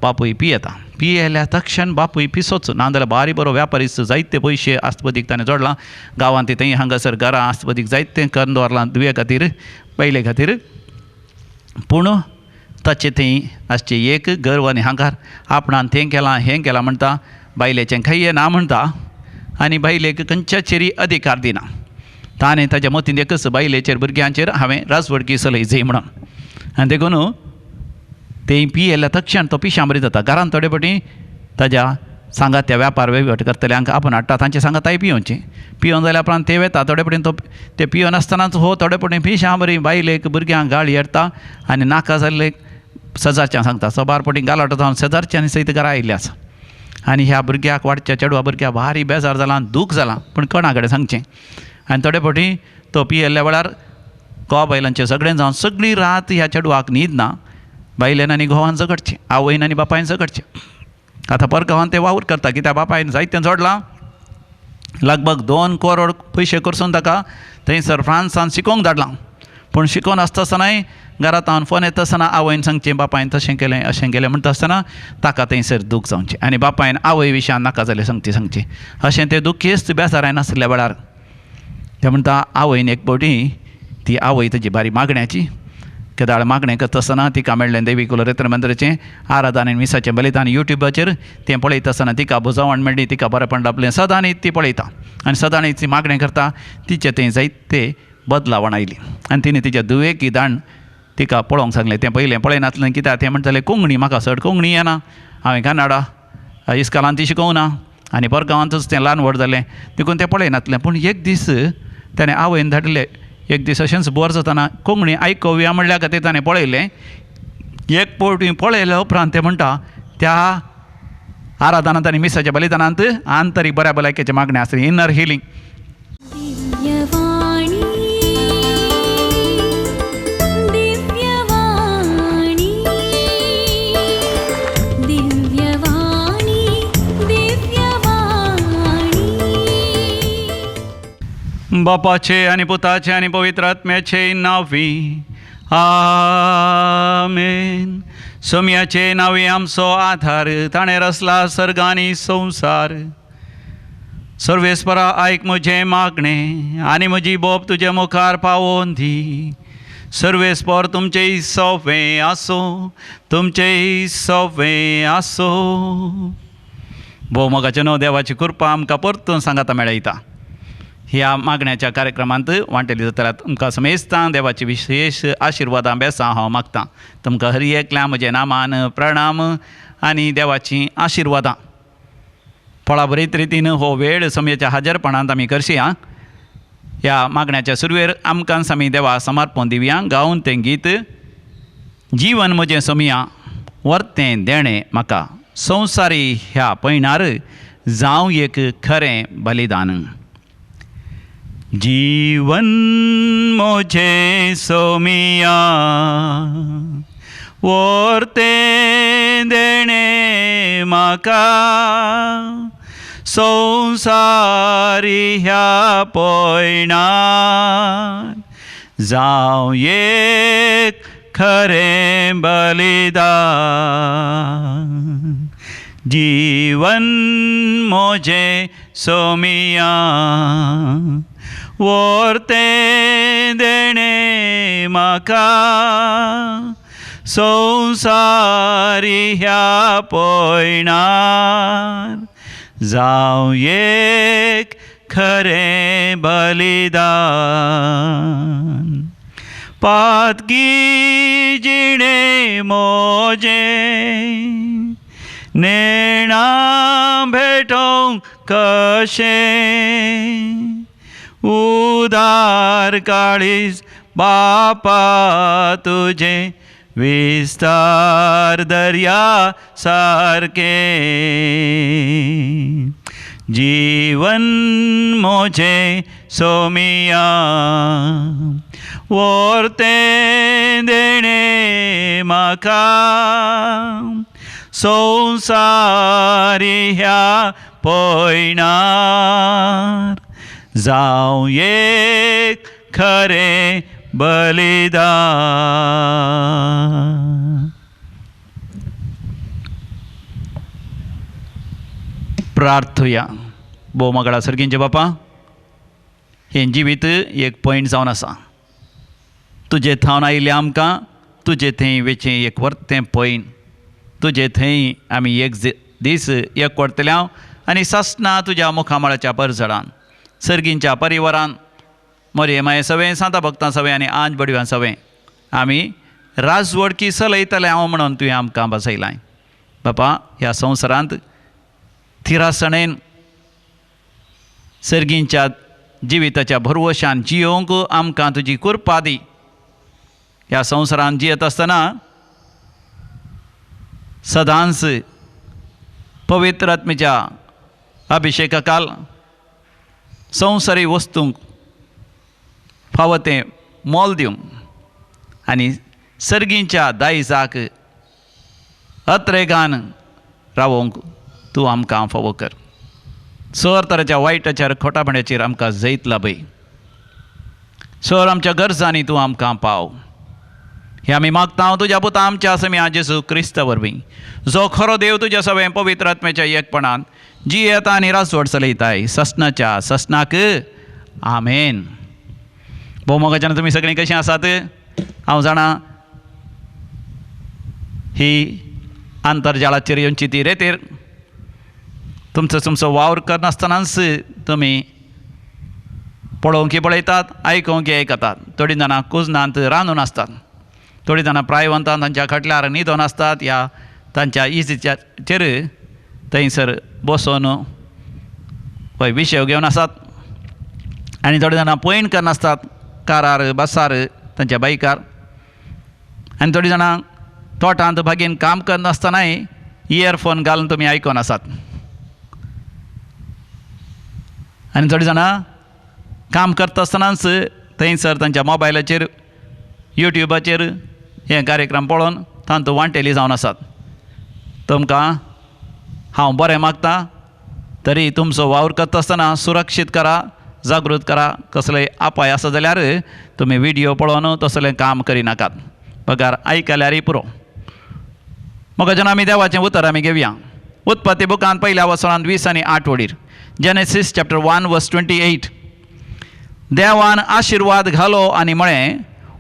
बापूय पियेता. पियेल्या तक्षण बापूय पिसोच ना जाल्यार बारी बरो व्यापारी जायते पयशे आस्तपदीक ताणें जोडलां. गांवांत थंय हांगासर घरां आस्तपदीक जायतें करून दवरलां धुवे खातीर बायले खातीर. पूण ताचें थंय आसचें एक गर्व आनी हांकार, आपणान तें केलां हें केलां म्हणटा, बायलेचें खंय ना म्हणटा आनी बायलेक खंयच्याचेरय अधिकार दिना. ताणें ताच्या मतींत एकच बायलेचेर भुरग्यांचेर हांवें राजवडकी चलय जाय म्हणून. आनी देखून तें पियेल्या तक्षण तो पिशां बरी जाता. घरांत थोडे फावटी ताज्या सांगात त्या व्यापार वहिवट करतल्यांक आपोवन हाडटा, तांचे सांगाताय पियोवचें. पियोवन जाल्या उपरांत ते वेता थोडे फावटी तो ते पियोनासतनाच हो थोडे फावटी पिशां बरी बायलेक भुरग्यांक गाळी हाडटा आनी नाका जाल्ले शेजारच्यांक सांगता. सबार फावटी गालाटो जावन शेजारच्यांनी सयत घरा आयिल्ले आसा. आनी ह्या भुरग्याक वाडच्या चेडवा भुरग्याक भारी बेजार जालां, दूख जालां, पूण कोणा कडेन सांगचें. आनी थोडे फावटी तो पियेल्ल्या वेळार घोवा बायलांचें सगळें जावन सगळी रात ह्या चेडवाक न्हीद ना. बायलेन आनी घोवान झगडचें, आवयन आनी बापायन झगडचें. आतां परगांवान ते वावर करता कित्याक बापायन जायतें जोडलां, लगभग 2 करोड पयशे करसून ताका थंयसर फ्रांसान शिकोवंक धाडलां. पूण शिकोवन आसता आसतनाय घरांत हांव फोन येता आसतना आवयन सांगचें बापायन तशें केलें अशें केलें म्हणटा आसतना ताका थंयसर दूख जावचें आनी बापायन आवय विशयान नाका जालें सांगचें सांगचें अशें तें दुखेस्त बेजाराय नासल्या वेळार ते म्हणटा आवयन एक फावटी ती आवय ताजी बारी मागण्याची केदाळ मागणें करता आसतना तिका मेळ्ळें देवी कुलरेत्र मंदिराचें आराधन आनी मिसाचें बलिदान युट्यूबाचेर तें पळयता आसतना तिका बुजावण मेळ्ळी, तिका बरेपण लाबलें. सदांच ती पळयता आनी सदांच ती मागणें करता, तिचें तें जायते बदलावण आयली आनी तिणें तिच्या धुवेक दाण तिका पळोवंक सांगलें. तें पयलें पळयनासलें कित्याक तें म्हणटालें कोंकणी म्हाका चड कोंकणी येना, हांवें कन्नडा इस्कॉलान ती शिकोवंक ना आनी परगांवांतूच तें ल्हान व्हड जालें देखून तें पळयनासलें. पूण एक दीस ताणें आवयन धाडिल्लें, एक दीस अशेंच बोर जातना कोंकणी आयकोवया म्हणल्या खातीर ताणें पळयलें. एक फावटी पळयल्या उपरांत तें म्हणटा त्या आराधनांत आनी मिसाच्या बलिदानांत आंतरीक बऱ्या भलायकेचें मागणें आसलें, इनर हिलींग. बापाचे आनी पुताचे आनी पवित्र आत्म्याचे नांवी आमेन. सोम्याचे नांवी आमचो आधार, ताणें रचला सर्ग आनी संवसार. सर्वेस्परा आयक म्हजें मागणें आनी म्हजी बोब तुजे मुखार पावोवन दी. सर्वेस्पर तुमचें सोंपें आसूं, तुमचें सोंपें आसूं. भोव मोगाचें न्हू देवाची कृपा आमकां परतून सांगाता मेळयता. ह्या मागण्याच्या कार्यक्रमांत वांटेली जातल्या तुमकां समेस्तां देवाची विशेश आशिर्वादां बेसां हांव मागतां. तुमकां हर एकल्या म्हजें नामान प्रणाम आनी देवाचीं आशिर्वादां. फळा बरीत रितीन हो वेळ समयेच्या हाजरपणांत आमी करशी. ह्या मागण्याच्या सुरवेर आमकां आमी देवा समर्पण दिवया गावन तें गीत जीवन म्हजें सोमया वर्तें देणें म्हाका संवसारी ह्या पयणार जावं एक खरें बलिदान. जीवन मोझे सोमिया वर्तें देणें म्हाका संवसारी ह्या पयणार जावं एक खरें बलिदान. जीवन मोझे सोमिया वर्तें देणें म्हाका संवसारी ह्या पयणार जावं एक खरें बलिदान. पातकी जिणें मोजें नेणा भेटोवंक कशें उदार काळीज बापा तुजें विस्तार दर्या सारकें. जीवन मोजें सोमिया वर्तें देणें म्हाका संवसारी ह्या पयणार जावं एक खरें बलिदान. प्रार्थुया. भोव मगळा सर्गींचे बापा, हें जिवीत एक पॉयंट जावन आसा. तुजे थावन आयिल्लें आमकां तुजे थंय वेचें एक वर्तें पॉयंट, तुजे थंय आमी एक दीस एक करतले हांव आनी सासना तुज्या मुखामळाच्या परजडान सर्गींच्या परिवारान मोरे माये सवें सांता भक्तां सवें आनी आंज बडव्यां सवें आमी राजवडकी चलयतले हांव म्हणून तुवें आमकां बसयलां. बापा, ह्या संवसारांत थिरासणेन सर्गींच्या जिविताच्या भरवशान जियोवंक आमकां तुजी कृपा दी. ह्या संवसारांत जियेत आसतना सदांच पवित्र आत्म्याच्या अभिशेका काल संवसारी वस्तूंक फावो तें मोल दिवंक आनी सर्गींच्या दायजाक अत्रेगान रावोवंक तूं आमकां फावो कर. सर तराच्या वायटाचेर खोटापणाचेर आमकां जैत लाभय. सर आमच्या गरजांनी तूं आमकां पाव. हें आमी मागता तुज्या पुता आमच्या सम्या जेजू क्रिस्ता वरवीं, जो खरो देव तुज्या सवें पवित्र आत्म्याच्या एकपणान जी येता आनी राजवट चलयताय ससनाच्या ससनाक. आमेन. भोव मोगाच्यान तुमी सगळीं कशीं आसात हांव जाणा. ही आंतरजाळाचेर येवची ती रेतीर तुमचो तुमचो वावर करनासतनाच तुमी पळोवंक पळयतात, आयकोवंक आयकतात. थोडीं जाणां कुजनांत रांदून आसतात, थोडीं जाणां प्रायवंतान तांच्या खटल्यार न्हिदोन आसतात या तांच्या इजीचेर थंयसर बसोन हय विशय घेवन आसात आनी थोडीं जाणां पयण करनासतात कारार बसार तांच्या बायकार, आनी थोडीं जाणां तोटांत बागेन काम करनासतनाय इयरफोन घालून तुमी आयकोन आसात, आनी थोडीं जाणां काम करता आसतनाच थंयसर तांच्या मोबायलाचेर युट्युबाचेर हे कार्यक्रम पळोवन तांतूं वांटेली जावन आसात. तुमकां हांव बरें मागता, तरी तुमचो वावर करता आसतना सुरक्षीत करा, जागृत करा. कसलेय अपाय आसा जाल्यार तुमी व्हिडियो पळोवन तसलें काम करिनाकात, बगार आयकल्यारय पुरो. मग जेन्ना आमी देवाचें उतर आमी घेवया. उत्पत्ती बुकांत पयल्या वसणांत 20 आनी 8 वडीर, जेनेसीस चॅप्टर 1 वर्स 28. देवान आशिर्वाद घालो आनी म्हळें,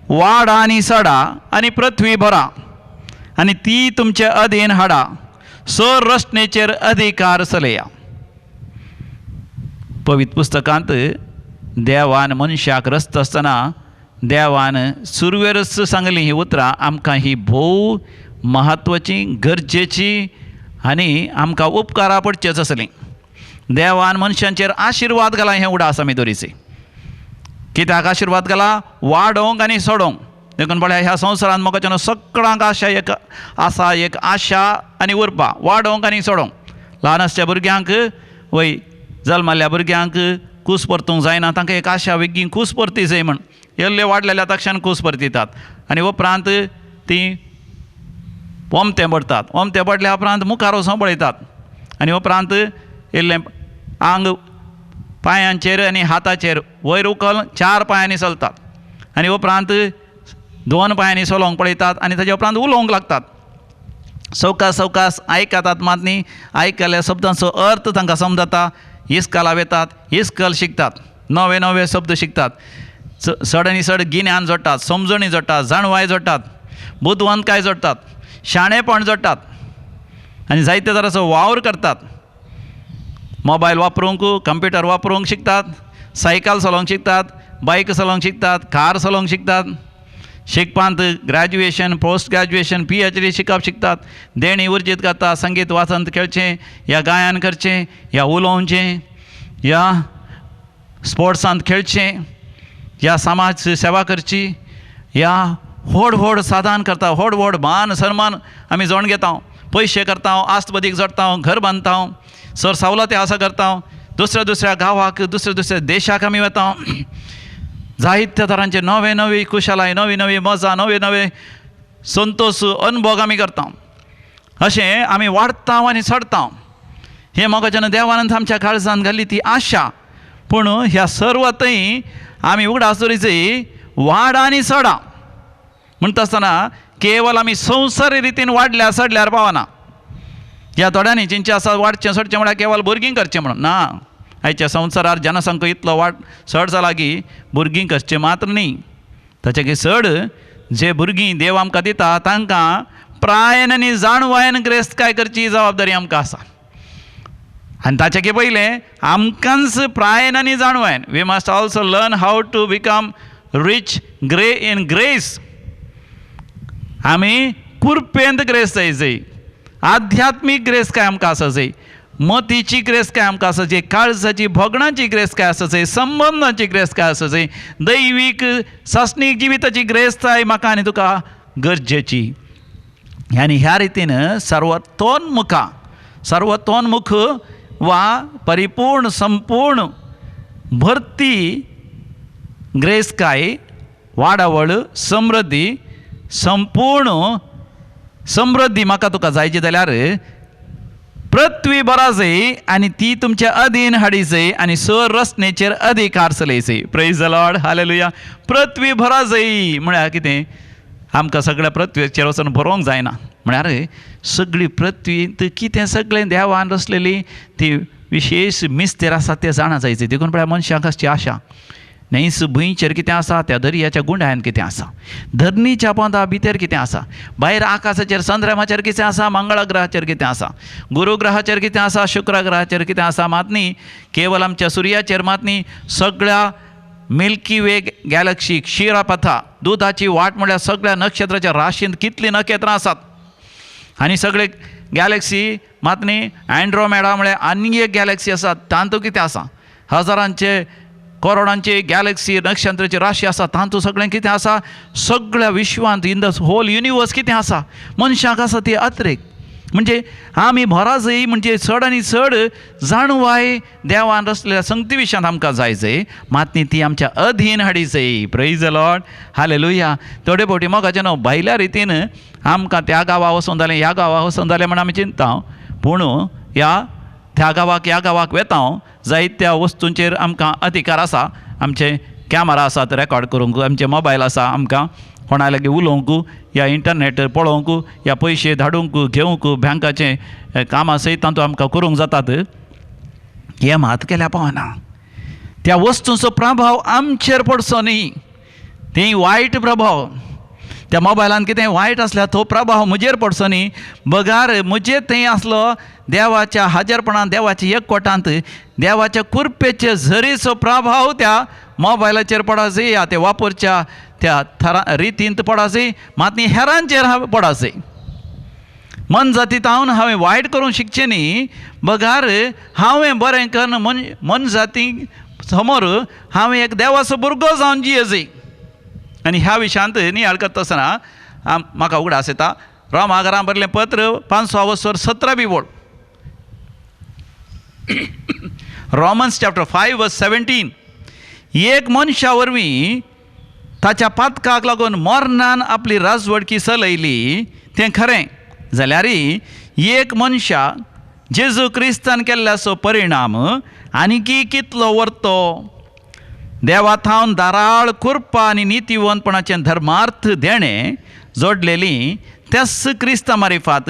वाडा आनी सडा आनी पृथ्वी भरा आनी ती तुमचे अधीन हाडा, सर रचनेचेर अधिकार चलया. पवित्र पुस्तकांत देवान मनशाक रचता आसतना देवान सुरवेरच सांगली ही उतरां आमकां ही भोव म्हत्वाची, गरजेची आनी आमकां उपकारा पडचेच आसली. देवान मनशांचेर आशिर्वाद घाला हें उडास आमी दवरीचे. कित्याक आशिर्वाद घाला? वाडोवंक आनी सोडोवंक. देखून पळया ह्या संवसारांत मोगाच्यान सगळ्यांक आशा एक आसा, एक आशा आनी उरपा, वाडोवंक आनी सोडोवंक. ल्हान आसच्या भुरग्यांक वय जल्मल्ल्या भुरग्यांक कूस परतूंक जायना, तांकां एक आशा वेगीन कूस परती जाय म्हण इल्ले वाडलेल्या तक्षण कूस परतितात आनी उपरांत तीं ओमतें पडटात. ओमतें पडल्या उपरांत मुखार वचोन पळयतात आनी उपरांत इल्लें आंग पांयांचेर आनी हाताचेर वयर उखल 4 पांयांनी चलतात आनी उपरांत 2 पांयांनी चलोवंक पळयतात आनी ताजे उपरांत उलोवंक लागतात. सवकास सवकास आयकतात मात न्ही, आयकल्ल्या शब्दांचो अर्थ तांकां समजता. इस्कला वेतात, इस्कल शिकतात, नवे नवे शब्द शिकतात, चड आनी चड गिन्यान जोडटात, समजणी जोडटात, जाणवाय जोडटात, बुदवंतकाय जोडटात, शाणेपण जोडटात आनी जायते तराचो वावर करतात. मोबायल वापरूंक, कंप्युटर वापरूंक शिकतात, सायकल चलोवंक शिकतात, बायक चलोवंक शिकतात, कार चलोवंक शिकतात. शिकपांत ग्रॅज्युएशन, पोस्ट ग्रॅज्युएशन, PhD शिकप शिकतात. देणी उर्जीत करतात, संगीत वाचन खेळचें या गायन करचें या उलोवचें या स्पोर्ट्सांत खेळचें या समाज सेवा करची या व्हड व्हड साधन करता, व्हड व्हड मान सन्मान आमी जोड घेता, पयशे करता, आस्तबदीक जोडटा, घर बांदता, सर सवलती आसा करता, दुसऱ्या दुसऱ्या गांवाक, दुसऱ्या दुसऱ्या देशाक आमी वता. जायत्या तरांचे नवे नवी कुशलाय, नवी नवी मजा, नवे नवे संतोष अनुभव आमी करता. अशें आमी वाडटा आनी चडटा. हें मोगाच्यान देवानंद आमच्या काळजान घाल्ली ती आशा. पूण ह्या सर्व थंय आमी उगडास दवरीची वाड आनी चडा म्हणटा आसतना केवल आमी संवसारी रितीन वाडल्या चडल्यार पावना. ह्या थोड्यांनी जिंचे आसा वाडचें सडचें म्हळ्यार केवल भुरगीं करचें म्हणून ना. आयच्या संवसारार जनसंख्या इतलो वाड चड जाला की भुरगीं करचें मात्र न्ही, ताचे चड जे भुरगीं देव आमकां दिता तांकां प्रायन आनी जाणवायन ग्रेस्तकाय करची जबाबदारी आमकां आसा. आनी ताचे पयलें आमकांच प्रायन आनी जाणवायन, we must also learn how to become rich grey in grace. आमी कुरपेंत ग्रेस जाय जाय, आध्यात्मीक ग्रेस काय आमकां आसा जाय, मतीची ग्रेस काय आमकां आसा जाय, काळजाची भोगणाची ग्रेस काय आसा जाय, संबंदाची ग्रेस काय आसा जाय, दैवीक सासणीक जिविताची ग्रेसताय म्हाका आनी तुका गरजेची. आनी ह्या रितीन सर्वतोन्मुखा, सर्वतोन्मुख वा परिपूर्ण संपूर्ण भरती ग्रेसकाय, वाडावळ, समृद्धी, संपूर्ण समृद्धी म्हाका तुका जायची जाल्यार पृथ्वी बराजय आनी ती तुमच्या अधीन हाडीजय आनी संरचनेचेर अधिकार चलयजय. Praise the Lord, hallelujah. पृथ्वी भराजय म्हळ्यार कितें? आमकां सगळ्या पृथ्वीचेर वचून बरोवंक जायना, म्हळ्यार सगळी पृथ्वी कितें सगळें देवान रचलेली ती विशेश मिस्तेर आसा तें जाणा जायचे. देखून पळय मनशांक आसची आशा न्हंयस भुंयचेर कितें आसा, त्या दर्याच्या गुंडायन कितें आसा, धरणीच्या पोंदा भितर कितें आसा, भायर आकाशाचेर चंद्रमाचेर कितें आसा, मंगळ ग्रहाचेर कितें आसा, गुरुग्रहाचेर कितें आसा, शुक्र ग्रहाचेर कितें आसा, मात न्ही केवल आमच्या सुर्याचेर मात न्ही, सगळ्या मिल्की वे गॅलक्सी, क्षीरापथा, दुधाची वाट म्हळ्यार सगळ्या नक्षत्राच्या राशींत कितलीं नखेत्रां आसात आनी सगळे गॅलक्सी मात न्ही अँड्रोमेडा म्हळ्यार आनी एक गॅलक्सी आसा तातूंत कितें आसा, हजारांचे करोडांची गॅलक्सी नक्षत्राची राशी आसा तातूंत सगळें कितें आसा, सगळ्या विश्वांत इन the whole universe कितें आसा, मनशाक आसा ती अतिरेक. म्हणजे आमी भराजय म्हणजे चड आनी चड जाणवाय देवान रचलेल्या संगती विशयांत आमकां जाय जाय, मात न्ही ती आमच्या अधीन हाडी जाय. Praise the Lord, hallelujah. थोडे फावटी मोगाचें न्हू भायल्या रितीन आमकां त्या गांवा वचून जालें ह्या गांवा वचून जालें म्हण आमी चिंता, पूण ह्या त्या गांवाक ह्या गांवाक वेता जायत्या वस्तूंचेर आमकां अधिकार आसा. आमचे कॅमरा आसात रेकॉर्ड करूंक, आमचे मोबायल आसा आमकां कोणा लागीं उलोवंक या इंटरनेट पळोवंक या पयशे धाडूंक घेवंक बँकाचें कामां सयत तातूंत आमकां करूंक जातात. हें मात केल्यार पावना, त्या वस्तूंचो प्रभाव आमचेर पडचो न्ही, तें वायट प्रभाव त्या मोबायलान कितें वायट आसल्यार तो प्रभाव म्हजेर पडचो न्ही, बगार म्हजेर थंय आसलो देवाच्या हाजेरपणान, देवाच्या एकवटांत, देवाच्या कुरपेचे झरीचो प्रभाव त्या मोबायलाचेर पडाजय या ते वापरच्या त्या थरा रितींत पडाजय, मात न्ही हेरांचेर हांवें पडाजय. मनजाती तावन हांवें वायट करूंक शिकचें न्ही, बगार हांवें बरें करून मनजाती समोर हांवें एक देवाचो भुरगो जावन जियेजय. आनी ह्या विशयांत नियाळ करता आसतना म्हाका उगडास येता रोमागरां बरलें पत्र 5:17 ओळ, रोमन्स चॅप्टर 5 वर्स 17. एक मनशा वरवीं ताच्या पातकाक लागून मरणान आपली राजवडकी चलयली तें खरें जाल्यार एक मनशा जेजू क्रिस्तान केल्ल्याचो परिणाम आनीकी कितलो वरतो. देवा थावन दाराळ कुरपा आनी नितीवंतपणाचें धर्मार्थ देणें जोडलेली त्याच क्रिस्ता मारिफात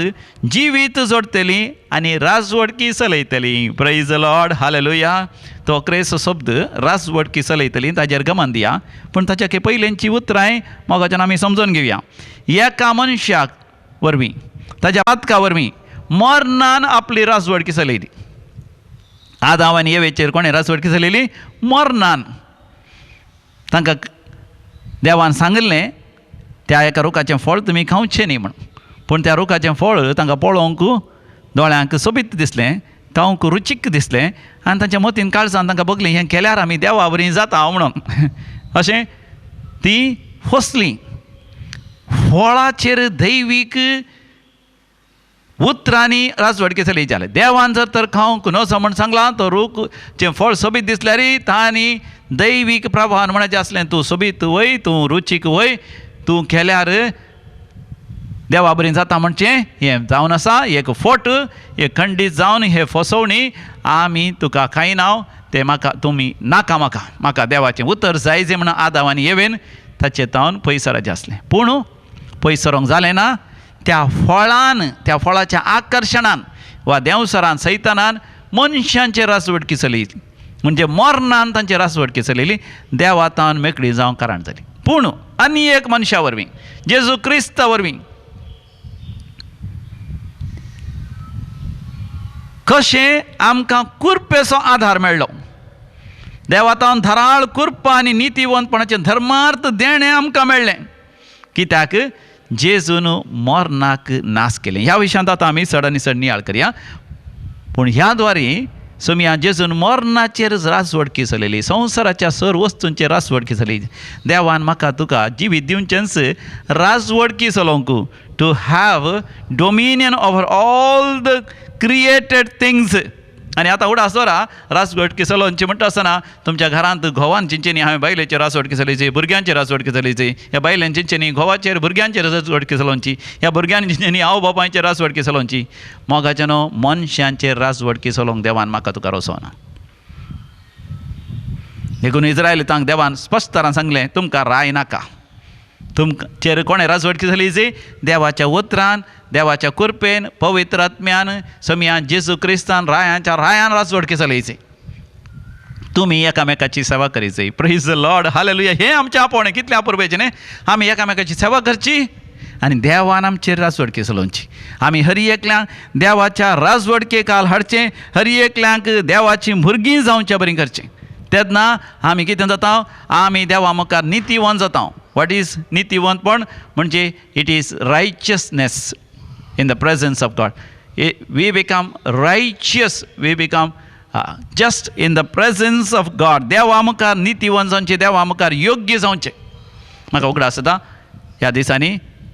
जिवीत जोडटली आनी राजवडकी चलयतली. Praise the Lord, hallelujah. तो क्रेस शब्द राजवडकी चलयतली ताजेर गमन दिया, पूण ताच्या पयल्यांची उतरांय मोगाच्यान आमी समजून घेवया. एका मनशाक वरवीं ताज्या पातका वरवीं मरणान आपली राजवडकी चलयली. आदाव आनी येवेचेर कोणें राजवडकी चलयली? मरणान. तांकां देवान सांगिल्लें त्या एका रुखाचें फळ तुमी खावचें न्ही म्हण, पूण त्या रुखाचें फळ तांकां पळोवंक दोळ्यांक सोबीत दिसलें, खावंक रुचीक दिसलें आनी तांच्या मतीन काळजान तांकां बगलें हें केल्यार आमी देवा बरी जाता म्हणून. अशें ती फसलीं. फळाचेर दैवीक उतरांनी राजवडकी चलयली जालें. देवान जर तर खावंक नजो म्हण सांगलां तो रूख जें फळ सोबीत दिसल्यार तांणी दैवीक प्रभावान म्हणचें आसलें तूं सोबीत वय, तूं रुचीक वय, तूं केल्यार देवा बरी जाता म्हणचें हें जावन आसा एक फोट, एक खंडीत जावन हे फसवणी आमी तुका खायना तें म्हाका तुमी नाका, म्हाका म्हाका देवाचें उतर जाय जें म्हणून आदाव आनी येवेन ताचें तावन पयसराचें आसलें. पूण पयसरोंक जालें ना. त्या फळान, त्या फळाच्या आकर्शणान वा देंवसरान सैतानान मनशांचेर रासवटकी चलयली, म्हणजे मरणान तांची रासवटकी चलयली, देवातान मेकळी जावंक कारण जाली. पूण आनी एक मनशा वरवीं, जेजू क्रिस्ता वरवीं कशें आमकां कुरपेचो आधार मेळ्ळो. देवातान धाराळ कुरपा आनी नितीवंतपणाचें धर्मार्थ देणें आमकां मेळ्ळें. कित्याक जेजून मरणाक नाश केलें. ह्या विशयांत आतां आमी चड आनी चड नियाळ करया. पूण ह्या द्वारी सोमया जेजून मरणाचेर रासवडकी चलयली, संवसाराच्या सर वस्तूंचेर रासवडकी चलयली. देवान म्हाका तुका जिवीत दिवचेंच राजवडकी चलोवंक, to have dominion over all the created things. आनी आतां उडास दवरा, रासवटकी चलोवची म्हणटा आसतना तुमच्या घरांत घोवान चिंचेनी हांवें बायलेचेर रासवटकी चलयची, भुरग्यांचेर रासवटकी चलयची, ह्या बायलेन चिंचेनी घोवाचेर भुरग्यांचेर रासवटकी चलोवची, ह्या भुरग्यांनी चिंचेनी आवय बापायचेर रासवटकी चलोवची. मोगाचें न्हू मनशांचेर रासवटकी चलोवंक देवान म्हाका तुका रोसोना. देखून इस्रायलितांक देवान स्पश्ट तरान सांगलें, तुमकां राय नाका, तुमचेर कोणें राजवटकी चलयची? देवाच्या उतरान, देवाच्या कृपेन, पवित्र आत्म्यान, समयान जेजू क्रिस्तान रायांच्या रायान राजवटकी चलयची. तुमी एकामेकाची सेवा करीची. Praise the Lord, hallelujah. हें आमचें आपोवणें कितलें अपुरबायेचें न्ही. आमी एकामेकाची सेवा करची आनी देवान आमचेर राजवटकी चलोवची. आमी हर एकल्यांक देवाच्या राजवटके काल हाडचें, हर एकल्यांक देवाची भुरगीं जावच्या बरी करचें. तेन्ना आमी कितें जाता, आमी देवा मुखार नितीवंत जाता. What is नितीवंतपण? म्हणजे it is righteousness in the presence of God. We become righteous, we become just in the presence of God. देवा मुखार नितीवंत जावचें, देवा मुखार योग्य जावचें. म्हाका उगडास जाता ह्या दिसांनी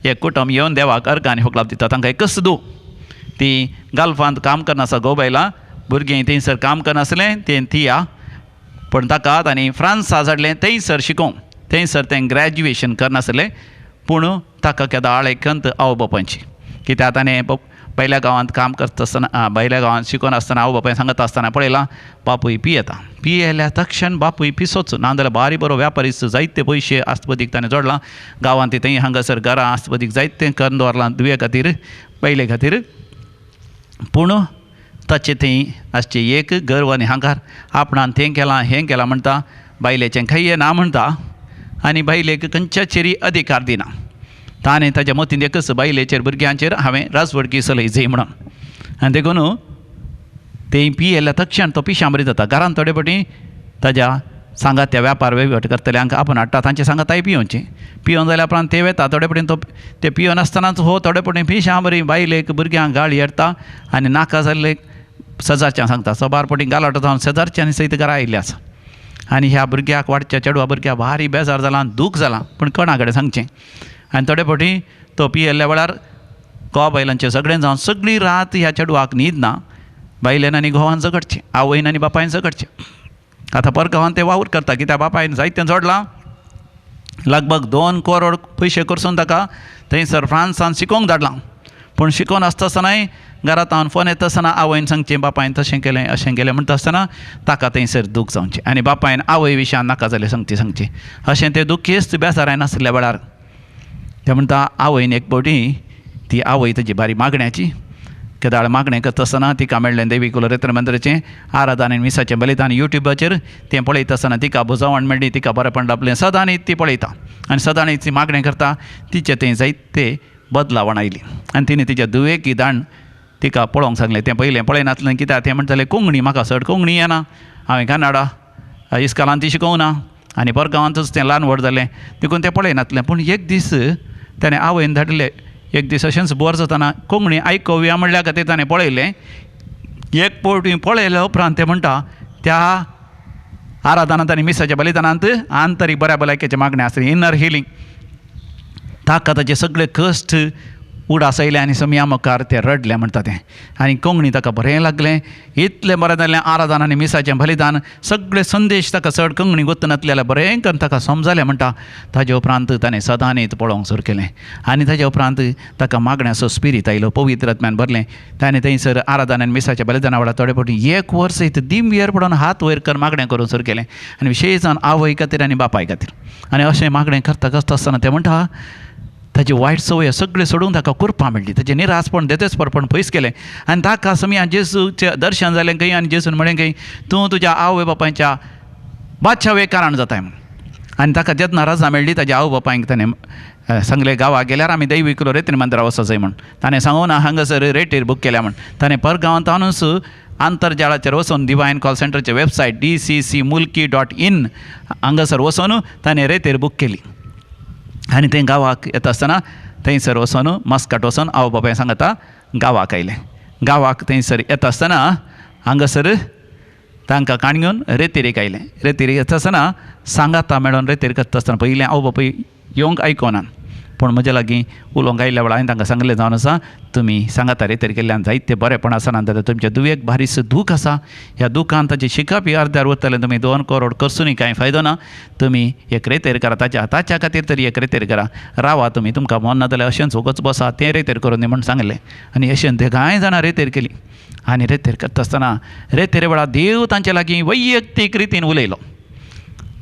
एक कुटुंब येवन देवाक अर्गां आनी होकलाप दिता. तांकां एकच दू, ती गल्फांत काम करनासता, घोव बायलां भुरगीं थंयसर काम करनासलें, तें थिया, पूण ताका तांणी फ्रांसा धाडलें थंयसर शिकोवंक. थंयसर तें ग्रॅज्युएशन करनासलें, पूण ताका केदाळ एक खंत आवय बापायची, कित्याक ताणें बायल्या गांवांत काम करता आसतना, बायल्या गांवांत शिकोवन आसतना आवय बापाय सांगता आसतना पळयलां बापूय पियेता. पियेल्या तक्षण बापूय पिसोच, नाजाल्यार बारी बरो व्यापारीच, जायते पयशे आस्तपदीक ताणें जोडलां गांवांत, थंय हांगासर घरां आस्तपदीक जायतें करून दवरलां धुवे खातीर, बायले खातीर. पूण ताचें थंय आसचें एक गर्व आनी हांगार आपणान तें केलां हें केलां म्हणटा, बायलेचें खायये ना म्हणटा आनी बायलेक खंयच्याचेरय अधिकार दिना. ताणें ताच्या मतीन एकच बायलेचेर भुरग्यांचेर हांवें राजवटकी चलयची म्हणून. आनी देखून तें पियेल्या तक्षण तो पिशां बरी जाता. घरांत थोडे फावटी ताज्या सांगात त्या व्यापार वहिवट करतल्यांक आपूण हाडटा, तांचे सांगाताय पियोवचें. पियोवन जाल्या उपरांत ते वेता थोडे फावटी तो ते पियोन आसतनाच हो थोडे फावटी पिशां बरी बायलेक भुरग्यांक गाळी हाडटा आनी नाका जाल्ले शेजारच्यांक सांगता. सबार फावटी गालाटो जावन शेजारच्यांनी सयत घरा आयिल्ले आसा. आनी ह्या भुरग्याक वाडच्या चेडवा भुरग्याक भारी बेजार जाला, दूख जालां, पूण कोणा कडेन सांगचें. आनी थोडे फावटी तो पियेल्ल्या वेळार घोवा बायलांचें सगळें जावन सगळी रात ह्या चेडवाक न्हीद ना. बायलेन आनी घोवान झगडचें, आवयन आनी बापायन झगडचें. आतां परगांवान ते वावर करता, कित्याक बापायन जायतें जोडलां, लगभग 2 करोड पयशे करसून ताका थंयसर फ्रांसान शिकोवंक धाडलां. पूण शिकोवन आसता आसतनाय घरांत हांव फोन येता आसतना आवयन सांगचें बापायन तशें केलें अशें केलें म्हणटा आसतना ताका थंयसर दूख जावचें आनी बापायन आवय विशयान नाका जालें सांगचें सांगचें अशें तें दुखेस्त बेजाराय नासल्या वेळार ते म्हणटा आवयन एक फावटी ती आवय ताजी बारी मागण्याची केदाळ मागणें करता आसतना तिका मेळ्ळें देवी कुलरेत्र मंदिराचें आराधन आनी मिसाचें बलिदान युट्यूबाचेर तें पळयता आसतना तिका बुजवण मेळ्ळी, तिका बरेपण लाबलें. सदांच ती पळयता आनी सदांच ती मागणें करता, तिचें तें जायते बदलावण आयली आनी तिणें तिच्या धुवेक दाण तिका पळोवंक सांगलें. तें पयलें पळयनासलें कित्याक तें म्हणटालें कोंकणी म्हाका चड कोंकणी येना, हांवें कन्नडा इस्कॉलान ती शिकोवंक ना आनी परगांवांतूच तें ल्हान व्हड जालें देखून तें पळयनासलें. पूण एक दीस ताणें आवयन धाडिल्लें, एक दीस अशेंच बोर जातना कोंकणी आयकोवया म्हणल्या खातीर ताणें पळयलें. एक फावटी पळयल्या उपरांत तें म्हणटा त्या आराधनांत आनी मिसाच्या बलिदानांत आंतरीक बऱ्या भलायकेचें मागणें आसलें, इनर हिलींग. ताका ताचे सगळे कश्ट उडास आयले आनी समया मुखार तें रडलें म्हणटा तें आनी कोंकणी ताका बरें लागलें. इतलें बरें जालें आराधन आनी मिसाचें बलिदान सगळे संदेश ताका चड कोंकणी गोत्तनातलें जाल्यार बरें करून ताका समजलें म्हणटा. ताजे उपरांत ताणें सदांच पळोवंक सुरू केलें आनी ताजे उपरांत ताका मागण्याचो स्पिरीत आयलो, पवित्र आत्म्यान भरलें. ताणें थंयसर आराधन आनी मिसाच्या बलिदाना वेळार थोडे फावटी एक वर्स इतलें दिमयेर पडून हात वयर करून मागणें करूंक सुरू केलें आनी विशेश जावन आवय खातीर आनी बापाय खातीर. आनी अशें मागणें करता करता आसतना तें म्हणटा ताची वायट संवय सगळें सोडून ताका कुरपां मेळ्ळी, ताचें निरासपण देतेस्परपण पयस केलें आनी ताका समया जेजूचें दर्शन जालें खंय आनी जेजून म्हणलें खंय तूं तुज्या आवय बापायच्या बादशावे कारण जाताय म्हूण. आनी ताका जेन्ना रजा मेळ्ळी ताज्या आवय बापायक ताणें सांगलें गांवाक गेल्यार आमी दैविकलो रेतीर मंदिरा वचो म्हूण. ताणें सांगूं ना हांगासर रेटीर बूक केल्या म्हूण. ताणें परगांवांत आंतरजाळाचेर वचून डिवायन कॉल सेंटरचे वेबसायट dccmulki.in हांगासर वचून ताणें रेतीर बूक केली आनी तें गांवाक येता आसतना थंयसर वचून मस्कट वचून आवय बापाय सांगता गांवाक आयलें. गांवाक थंयसर येता आसतना हांगासर तांकां काण घेवन रेतिरीक आयलें. रेतिरीक येता आसतना सांगाता मेळोन रेतीर करता आसतना पयलें आवय बापूय येवंक आयकोना, पूण म्हज्या लागीं उलोवंक आयिल्ल्या वेळार हांवें तांकां सांगलें जावन आसा तुमी सांगाता रेतीर केल्ल्यान जायते बरेंपण आसना जाल्यार तुमच्या दुयेक भारीस दूख आसा, ह्या दुखान ताचें शिकप अर्द्यार उरतलें, तुमी 2 करोड करसुनूय कांय फायदो ना, तुमी एक रेतेर करा, ताच्या ताच्या खातीर तरी एक रेतेर करा, रावा तुमी, तुमकां मन ना जाल्यार अशेंच वगच बसा, तें रेतेर करून दी म्हूण सांगलें. आनी अशें ते कांय जाणां रेतेर केली आनी रेतेर करता आसतना रेतेर वेळार देव तांचे लागीं वैयक्तीक रितीन उलयलो.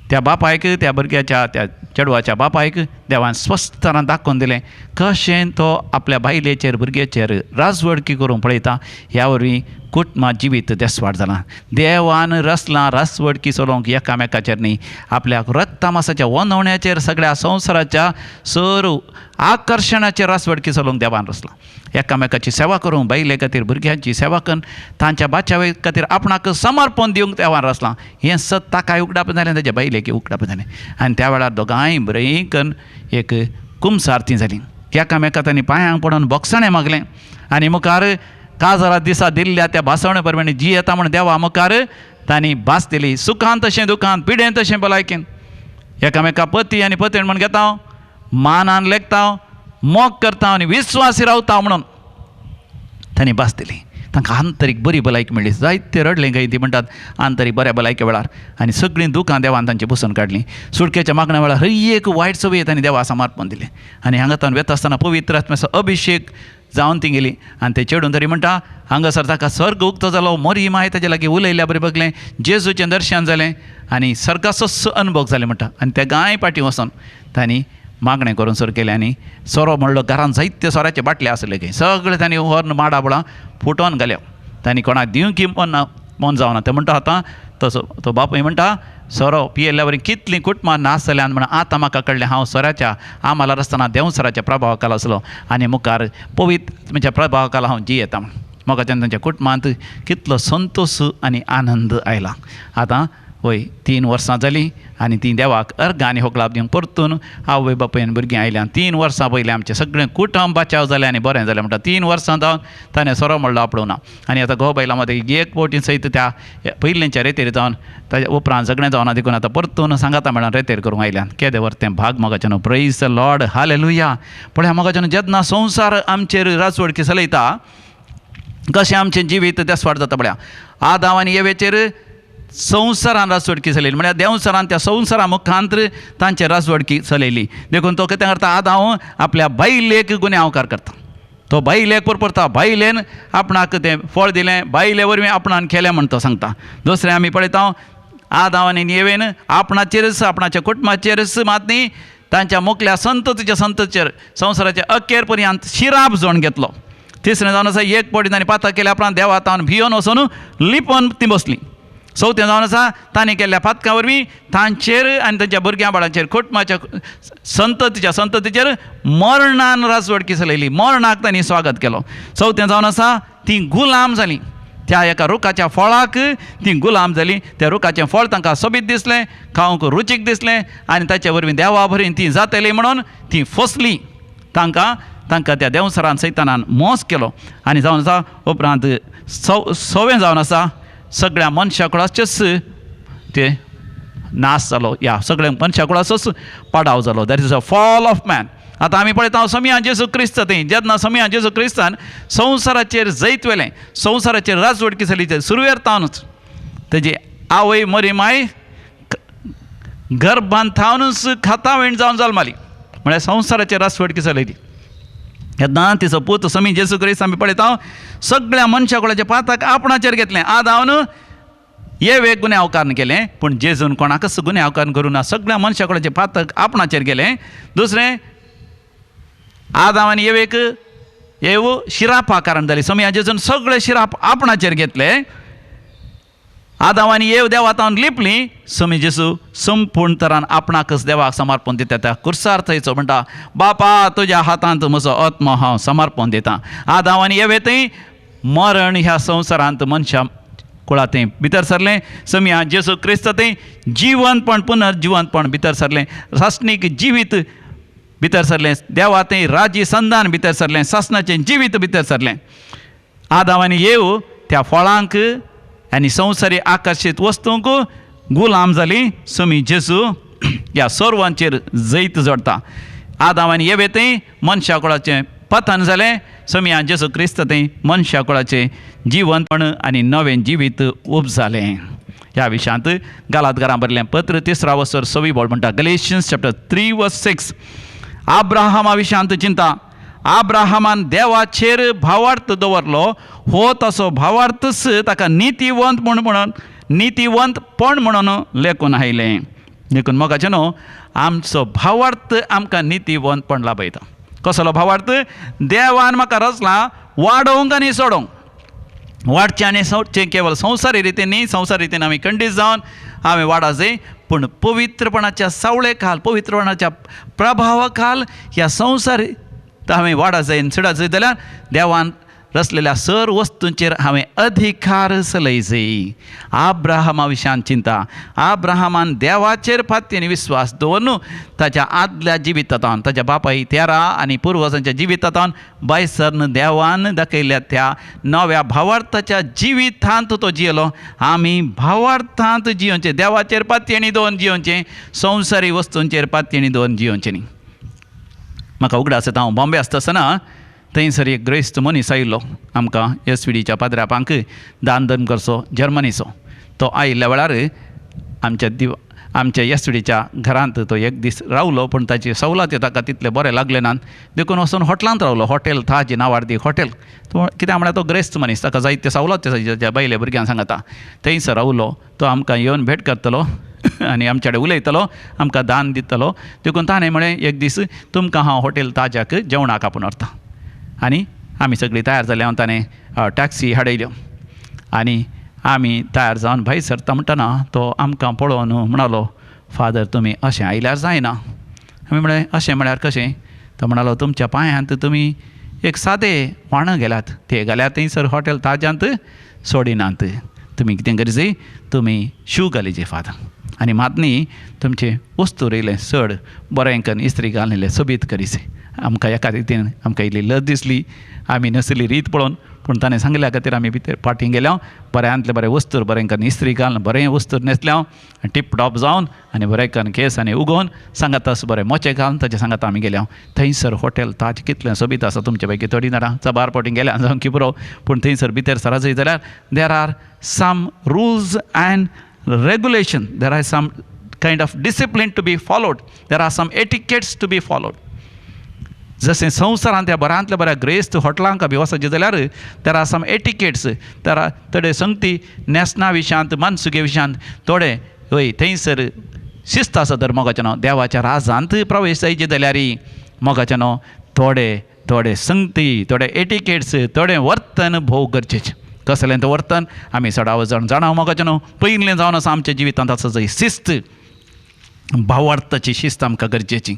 त्या बापायक, त्या भुरग्याच्या, त्या चेडवाच्या बापायक देवान स्वस्थतान दाखोवन दिलें कशें तो आपल्या बायलेचेर भुरग्याचेर राजवडकी करूंक पळयता. ह्या वरवीं कुटुंबा जिवीत देसवाड जालां. देवान रसलां रासवडकी चलोवंक एकामेकाचेर न्ही, आपल्या रक्तमासाच्या वनवण्याचेर सगळ्या संवसाराच्या सर आकर्शणाचेर रासवडकी चलोवंक देवान रसलां. एकामेकाची सेवा करूंक, बायले खातीर भुरग्यांची सेवा करून तांच्या बाचावे खातीर आपणाक समर्पण दिवंक देवान रसलां. हें सत ताकाय उगडाप जालें, ताच्या बायलेक उगडाप जालें आनी त्या वेळार दोगांय बरीं करून एक कुमसारती जाली. एकामेका तांणी पांयांक पडून बोगसाणें मागलें आनी मुखार काजारा दिसा दिल्ल्या त्या भासवणे प्रमाणे जी येता म्हूण देवा मुखार तांणी भास दिली. सुखान तशें दुखान, पिडेन तशें भलायकेन, एकामेका पती आनी पतीण म्हूण घेता, मानान लेखता, मोग करता आनी विस्वासी रावता म्हणून तांणी भास दिली. तांकां आंतरीक बरी भलायकी मेळ्ळी. जायते रडलें खंय ती म्हणटात आंतरीक बऱ्या भलायके वेळार आनी सगळीं दुखां देवान तांची पुसून काडलीं. सुटकेच्या मागण्या वेळार हर एक वायट संवय तांणी देवा समर्पण दिलें आनी हांगा तावन वेता आसतना पवित्र आत्म्याचो अभिशेक जावन ती गेली. आनी ते चेडून तरी म्हणटा हांगासर ताका स्वर्ग उक्तो जालो, मोरी माय ताजे लागीं उलयल्या बरें बगलें, जेजूचें दर्शन जालें आनी स्वर्गाचोच अनुभव जालें म्हणटा. आनी त्या गांय पाटी वचोन तांणी मागणें करून सुरू केलें आनी सोरो म्हणलो घरान जायते सोऱ्याचे बाटले आसले खंय सगळे तांणी व्हरून माडा बळां फुटोवन घाले. तांणी कोणाक दिवंक मन मन जावना. ते म्हणटा आतां तसो तो बापूय म्हणटा सोरो पियेल्ल्या वरी कितलीं कुटुंबां नाश जाल्यान म्हण आतां म्हाका कळ्ळें हांव सोऱ्याच्या आमालार आसतना देंवसराच्या प्रभावाखाला आसलो आनी मुखार पवित्र म्हणजे प्रभावाखाला हांव जियेता म्हण. म्हाका तांच्या कुटुंबांत कितलो संतोश आनी आनंद आयला. आतां वय 3 वर्सां जालीं आनी तीं देवाक अर्गां आनी होकलाप दिवंक परतून आवय बापायन भुरगीं आयल्यान. 3 वर्सां पयलीं आमचें सगळें कुटुंब बाचाव जालें आनी बरें जालें म्हणटा. 3 वर्सां जावन ताणें सोरो म्हणलो आपडूं ना आनी आतां घोव बायलां मदें एक फावटी सयत त्या पयलींच्या रेतीर जावन ताज्या उपरांत सगळें जावना देखून आतां परतून सांगाता मेळोन रेतीर करूंक आयल्यान. केदें व्हर तें भाग मोगाचें न्हू. Praise the Lord, hallelujah. पळया मोगाचें जेन्ना संवसार आमचेर राजवडकी चलयता कशें आमचें जिवीत देसवाड जाता. पळया आदाव आनी येवेचेर संवसारान राजवडकी चलयली, म्हळ्यार देंवसरान त्या संवसारा मुखांत तांचे राजवडकी चलयली. देखून तो कितें करता, आदाव आपल्या बायलेक गुन्यांवकार करता. तो बायलेक परपरता, बायलेन आपणाक तें फळ दिलें, बायले वरवीं आपणान केलें म्हण तो सांगता. दुसरें आमी पळयता आदाव आनी येवेन आपणाचेरच आपणाच्या कुटुंबाचेरच मात न्ही तांच्या मुखल्या संततीच्या संततीचेर संवसाराच्या अखेर पर्यंत शिराप जोण घेतलो. तिसरें जावन आसा एक पटी तांणी पाताक केल्या उपरांत देवा तावन भियोन वचून लिपोवन ती बसली. चवथें जावन आसा तांणी केल्ल्या पातकां वरवीं तांचेर आनी तांच्या भुरग्यां बाळांचेर कुटुंबाच्या संततीच्या संततीचेर मरणान राजवडकी चलयली, मरणाक तांणी स्वागत केलो. चवथें जावन आसा तीं गुलाम जालीं, त्या एका रुखाच्या फळाक तीं गुलाम जालीं. त्या रुखाचें फळ तांकां सोबीत दिसलें, खावंक रुचीक दिसलें आनी ताचे वरवीं देवा भरीन तीं जातलीं म्हणून तीं फसलीं. तांकां तांकां त्या देंवसरान सैतानान मोस केलो आनी जावन आसा उपरांत सवें जावन आसा सगळ्या मनशा कुळाचेच ते नाश जालो, ह्या सगळ्या मनशा कुळाचोच पाडाव जालो. That is a fall of man. आतां आमी पळयता समिया जेजू क्रिस्त थंय जेन्ना समिया जेजू क्रिस्तान संवसाराचेर जैत व्हेलें, संवसाराचेर राजवडकी जाली, सुरवेर तावनूच तेजी आवय मरी माय गर्भान थावनूच खातावेण जावन जल्माली, म्हळ्यार संवसाराचेर राजवडकी चलयली. तेन्ना तिचो पूत समी जेजू क्रिस्त आमी पळयता सगळ्या मनशा कुळाचें पातक आपणाचेर घेतलें. आदावन येवेक गुन्यांवकारण केलें, पूण जेजून कोणाकच गुन्यांवकारण करूं ना, सगळ्या मनशा कुळाचें पातक आपणाचेर गेलें. दुसरें आदाम आनी एवेक एव शिरापा कारण जाली. सोमया जेजून सगळे शिराप आपणाचेर घेतले. आदाम आनी एव देवा तावन लिपली. सोमी जेजू संपूर्ण तरान आपणाकच देवाक समर्पण दिता. त्या कुर्सार थंयचो म्हणटा, बापा तुज्या हातांत म्हजो आत्मो हांव समर्पण दिता. आदाम आनी एवे थंय मरण ह्या संवसारांत मनशां कुळा थंय भितर सरलें. सोमया जेजू क्रिस्त थंय जिवंतपण पुनर्जिवंतपण भितर सरलें. सासणीक जिवीत भितर सरलें. देवा थंय राजी संदान भितर सरलें. सासणाचें जिवीत भितर सरलें. आदाम आनी एव त्या फळांक आनी संवसारी आकर्शीत वस्तूंक गुलाम जाली. सोमी जेजू ह्या सर्वांचेर जैत जोडटा. आदाम आनी एवे थंय मनशा कुळाचें पतन जालें. सोमया जेजू क्रिस्त थंय मनशा कुळाचें जिवंतपण आनी नवें जिवीत उब जालें. ह्या विशयांत गालातकारां बरलें पत्र तिसरा वसर सवी बोल म्हणटा, गलेशियन्स चॅप्टर 3 वर्स 6. आब्राहामा विशयांत चिंता. आब्राहामान देवाचेर भावार्थ दवरलो, हो तसो भावार्थच ताका नितीवंत म्हूण म्हणून नितीवंतपण म्हणून लेखून आयलें. देखून मोगाचें न्हू, आमचो भावार्थ आमकां नितीवंतपण लाभयता. कसलो भावार्थ? देवान म्हाका रचला वाडोवंक आनी सोडोवंक. वाडचें आनी सोडचें केवल संवसारी रितीन न्ही. संवसारी रितीन आमी खंडीत जावन हांवें वाडा जाय, पूण पवित्रपणाच्या सावळे खाल, पवित्रपणाच्या प्रभावा खाल ह्या संवसार हांवें वाडा जाय आनी चडा जाय जाल्यार देवान रचलेल्या सर वस्तूंचेर हांवें अधिकार चलय जाय. आब्राहामा विशयान चिंता. आब्राहामान देवाचेर फातीन विस्वास दवरून ताच्या आदल्या जिवितांत, ताच्या बापाय तेरा आनी पुर्वजांच्या जिवितांत भायसरन देवान दाखयल्ल्या त्या नव्या भावार्थाच्या जिवितांत तो जियेलो. आमी भावार्थांत जियोवचें, देवाचेर पातयेणी दवरून जियोवचें, संवसारी वस्तूंचेर पातयेणी दवरून जियोवचें न्ही. म्हाका उगडास येता, हांव बॉम्बे आसता आसतना थंयसर एक ग्रेस्त मनीस आयिल्लो आमकां एस व्ही डीच्या पाद्र्यापांक दान धर्म करचो, जर्मनीचो. तो आयिल्ल्या वेळार आमच्या एस व्ही डीच्या घरांत तो एक दीस रावलो, पूण ताची सवलती ताका तितले बरें लागले नात, देखून वचून हॉटेलांत रावलो. हॉटेल ताज नांवार्दी हॉटेल. तो कित्याक म्हळ्यार तो ग्रेस्त मनीस, ताका जायते सवलती ताच्या बायले भुरग्यांक सांगता. थंयसर रावलो. तो आमकां येवन भेट करतलो आनी आमचे कडेन उलयतलो, आमकां दान दितलो. देखून ताणें म्हळें, एक दीस तुमकां हांव हॉटेल ताजाक जेवणाक आपोवन व्हरता. आनी आमी सगळीं तयार जाले. हांव ताणें टॅक्सी हाडयल्यो आनी आमी तयार जावन भायर सरता म्हणटना तो आमकां पळोवन म्हणालो, फादर तुमी अशें आयल्यार जायना. आमी म्हळें, अशें म्हळ्यार कशें? तो म्हणालो, तुमच्या पांयांत तुमी एक सादे व्हाणं गेल्यात, ते घाल्यार थंयसर हॉटेल ताज्यांत सोडिनात. तुमी कितें करी, तुमी शू घालीचे फादर, आनी मात न्ही तुमचें वस्तू येयलें चड बरें करून इस्त्री घालून सोबीत करीचे. आमकां एका रितीन आमकां इल्ली लज दिसली आमी नसली रीत पळोवन, पूण ताणें सांगल्या खातीर आमी भितर फाटीं गेल्या. बऱ्यांतलें बरें वस्तूर बरें करून इस्त्री घालून बरें वस्तूर न्हेसल्या आनी टिपटॉप जावन आनी बरें करून केंस आनी उगोवन सांगात बरें मोचे घालून ताच्या सांगात आमी गेल्या. थंयसर हॉटेल ताज कितलें सोबीत आसा. तुमचे पैकी थोडीं जाणां चबार फावटी गेल्या जावं की पुरो, पूण थंयसर भितर सरासरी जाल्यार there are some rules and regulation, there are some kind of discipline to be followed, there are some etiquettes to be followed. जशें संवसारांत त्या बऱ्यांतल्या बऱ्या ग्रेस्त हॉटेलांक बी वचचें जाल्यार there are some etiquettes, there are थोडे संगती न्हेसणा विशयांत, मानसुके विशयांत थोडे हय थंयसर शिस्त आसा. तर मोगाचें न्हू, देवाच्या राजांत प्रवेश जायचे जाल्यार मोगाचें न्हू, थोडे थोडे संगती, थोडे एटिकेट्स, थोडें वर्तन भोव गरजेचें. कसलें तें वर्तन आमी चडावत जाण जाणा. मोगाचें न्हू, पयलें जावन आसा आमच्या जिवितांत आसा जाय शिस्त, भावार्थाची शिस्त आमकां गरजेची,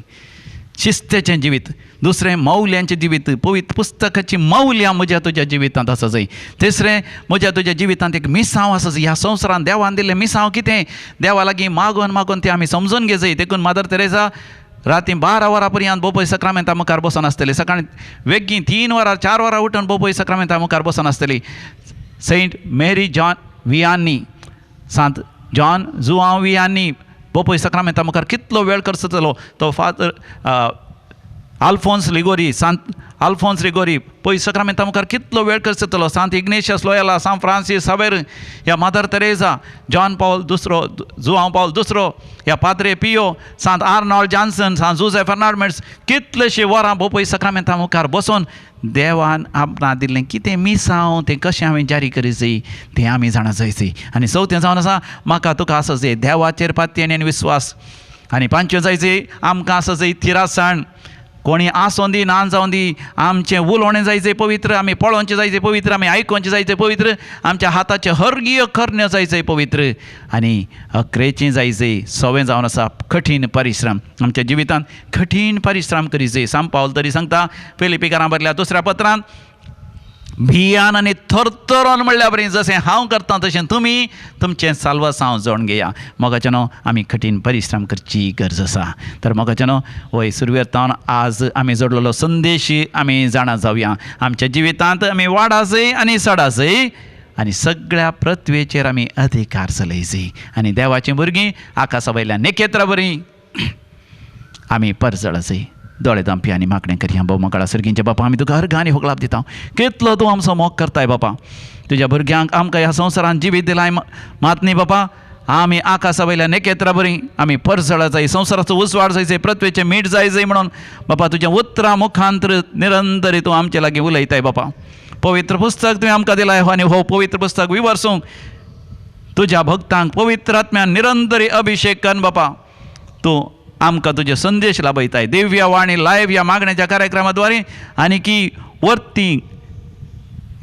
शिस्तेचें जिवीत. दुसरें मौल्यांचें जिवीत, पवित्र पुस्तकाची मौल्यां म्हज्या तुज्या जिवितांत आसा जाय. तिसरें म्हज्या तुज्या जिवितांत एक मिसांव आसा जाय. ह्या संवसारांत देवान दिल्लें मिसांव कितें, देवा लागीं मागून मागून तें आमी समजून घेय जाय. देखून मादर तेरेजा राती 12 वरां पर्यंत बोपय सक्रामेंता मुखार बसून आसतली. सकाळीं वेगीं 3 वरां 4 वरां उठून बोपय सक्रामेंता मुखार बसून आसतली. सेंट मेरी जॉन वियानी, सांत जॉन जुआंव वियानी बोपय सक्रामेंता मुखार कितलो वेळ खर्चतलो तो. फादर आल्फोन्स लिगोरी, सांत आल्फोन्स लिगोरी पय सक्रामेंता मुखार कितलो वेळ खर्चतलो. सांत इग्नेशियस लोयाला, सांत फ्रांसीस सावेर, ह्या मदर तेरेजा, जॉन पावल दुसरो, जुआंव पावल दुसरो, ह्या पाद्रे पियो, सांत आर्नॉल्ड जॉन्सन, सांत जुजे फर्नांडमेट्स कितलेशीं वरां बोपय सक्रामेंता मुखार बसून देवान आपणा दिल्लें कितें मिसांव तें कशें हांवें जारी करी जाय तें आमी जाणा जायची. आनी चवथें जावन आसा म्हाका तुका आसा जाय देवाचेर पातयेन आनी विस्वास. आनी पांचवें जायचे आमकां आसा जाय थिरासाण. कोणी आसों दी ना जावं दी, आमचें उलोवणें जायचें पवित्र, आमी पळोवचें जायचें पवित्र, आमी आयकोवचें जायचें पवित्र, आमच्या हाताचें हरगीय करण्यो जायचें पवित्र आनी अकरेचें जायचें सवें जावन आसा कठीण परिश्रम. आमच्या जिवितांत कठीण परिश्रम करीचे. सांत पावल तरी सांगता फिलिपीकारां बरल्या दुसऱ्या पत्रांत, भियान आनी थरथरोन म्हणल्या बरी जशें हांव करतां तशें तुमी तुमचें साल्वासांव जोडून घेया. मोगाच्यानो आमी कठीण परिश्रम करची गरज आसा. तर मोगाच्यानो वय सुरवेर आज आमी जोडलेलो संदेश आमी जाणा जावया. आमच्या जिवितांत आमी वाडासय आनी सडासय आनी सगळ्या पृथ्वेचेर आमी अधिकार चलयचे आनी देवाचीं भुरगीं आकाशा वयल्या नखेत्रा बरी आमी परजळासय. दोळे दामपी आनी मागणें करया. भोव मोगाळ सर्गींचे बापा, आमी तुका हर गाणी होगलाप दिता. कितलो तूं आमचो मोग करताय बापा. तुज्या भुरग्यांक आमकां ह्या संवसारांत जिवीत दिलाय मात न्ही बापा, आमी आकाशा वयल्या नखेत्रा बरी आमी परजळा जाय, संवसाराचो उजवाड जाय, पृथ्वेचें मीठ जाय जाय म्हणून बापा तुज्या उतरां मुखांतर निरंतर तूं आमचे लागीं उलयताय बापा. पवित्र पुस्तक तुवें आमकां दिलाय आनी हो पवित्र पुस्तक विवर्सूंक तुज्या भक्तांक पवित्र आत्म्यान निरंतरी अभिशेक कर बापा. तूं आमकां तुजे संदेश लाभयताय दिव्य वाणी लायव्ह ह्या मागण्याच्या कार्यक्रमा द्वारे आनी की वर्ती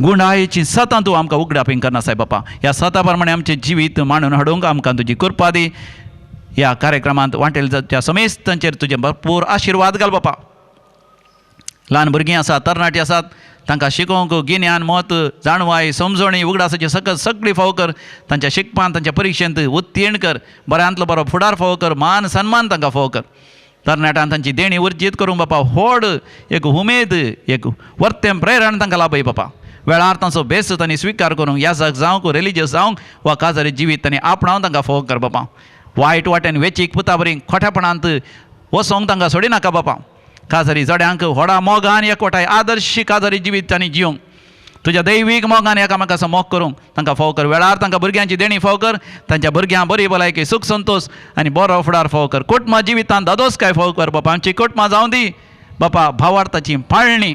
गुणायेची सतां तूं आमकां उगडापींग करना साहेब बापा. ह्या सता प्रमाणे आमचें जिवीत मांडून हाडूंक आमकां तुजी कृपा दी. ह्या कार्यक्रमांत वांटेल त्या समेस्तांचेर तुजें भरपूर आशिर्वाद घाल बापा. ल्हान भुरगीं आसात, तरणाटीं आसात, तांकां शिकोवंक गिन्यान, मत, जाणवाय, समजणी, उगडासाची सकत सगळी फावो कर. तांच्या शिकपान, तांच्या परिक्षेंत उत्तीर्ण कर, बऱ्यांतलो बरो फुडार फावो कर, मान सन्मान तांकां फावो कर. तरणाट्यान तांची देणी उर्जीत करूंक बापा व्हड एक उमेद, एक वर्तें प्रेरण तांकां लाभय बापा. वेळार तांचो बेस तांणी स्विकार करूंक, याजक जावंक, रिलिजियस जावंक वा काजारी जिवीत तांणी आपणावन तांकां फावो कर बापा. वायट वाटेन वेचीक पुता बरी खोट्यापणांत वचोंक तांकां सोडिनाका बापा. काजारी जड्यांक व्हडा मोगान एकवटाय आदर्श काजारी जिवीत तांणी जिवंक तुज्या दैवीक मोगान एकामेकाचो मोग करूंक तांकां फावो कर. वेळार तांकां भुरग्यांची देणी फावो कर, तांच्या भुरग्यां बरी भलायकी, सूख संतोश आनी बरो फुडार फावो कर. कुटुंबा जिवितांत दादोसकाय फावो कर बापा. आमची कुटुंबां जावं दी बापा भावार्थाची पाळणी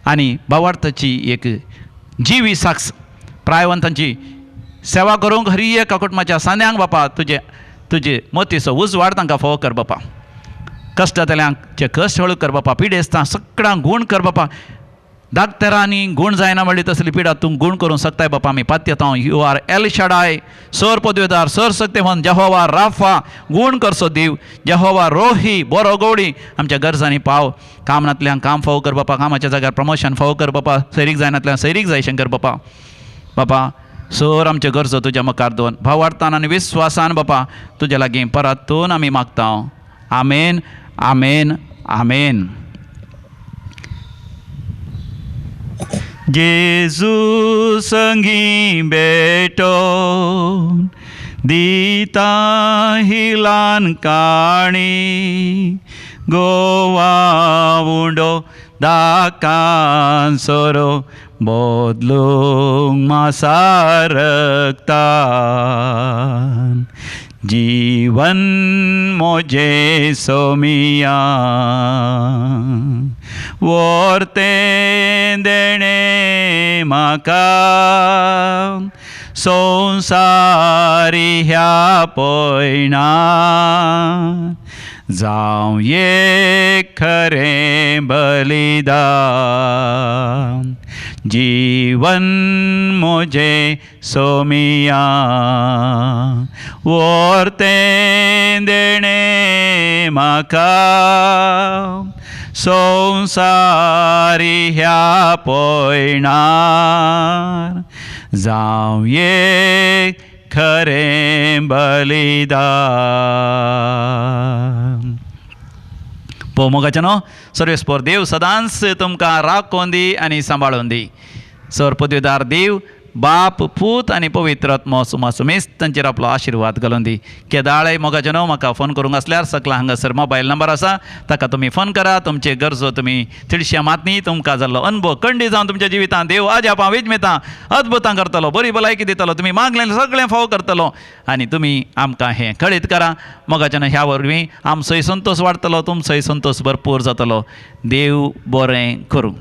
आनी भावार्थाची एक जिवी साक्ष प्रायवंतांची सेवा करूंक हरी एका कुटुंबाच्या सांद्यांक बापा तुजे तुजे मोतीचो उजवाड तांकां फावो कर बापा. कश्टांतल्यांचे कश्ट हळू कर बापा, पिडेस्तां सगळ्यांक गूण कर बापा. डाक्टरांनी गूण जायना म्हणली तसली पिडा तूं गूण करूंक शकताय बापा. आमी पात्यता you are L Shaddai, sir पदवेदार, सर शक्तिमान, जेहोवा राफा, गूण करचो देव, जेहोवा रोही, बरो गवडी, आमच्या गरजांनी पाव. काम नातल्यांक काम फावो कर बापा, कामाच्या जाग्यार प्रमोशन फावो कर बापा, सैरीक जायनातल्यान सैरीक जाय शंकर बापा. बापा सर आमच्यो गरजो तुज्या मुखार दोन भावार्थान आनी विस्वासान बापा तुज्या लागीं परतून आमी मागता. आमेन, आमेन, आमेन. जेजू संगी बेटो दिता ही ल्हान काणी, गोवा उंडो दाकान सोरो बदलूंक मासा रक्तान, जीवन मोजे सोमिया वर्तें देणें म्हाका, संवसारी ह्या पयणा जावं एक खरें बलिदान, जीवन मोजे सोमिया वर्तें देणें म्हाका, संवसारी ह्या पयणार जावं एक खरें बलिदान. पो मोगाचें न्हू सर्वेस्पोर देव सदांच तुमकां राखोवन दी आनी सांबाळून दी. सर पदवेदार देव बाप पूत आनी पवित्र आत्मो सुमासुमेस तांचेर आपलो आशिर्वाद घालून दी. केदाळय मोगाचें न्हू म्हाका फोन करूंक आसल्यार सकला हांगासर मोबायल नंबर आसा ताका तुमी फोन करा. तुमचे गरजो तुमी तिडश्या मातनी तुमकां जाल्लो अनुभव कंडी जावन तुमच्या जिवितांत देव अजापां विजमेतां अद्भुतां करतलो, बरी भलायकी दितलो, तुमी मागलें सगळें फावो करतलो आनी तुमी आमकां हें कळीत करा. मोगाचें न्हू ह्या वरवीं आमचोय संतोश वाडटलो, तुमचोय संतोश भरपूर जातलो. देव बरें करूं.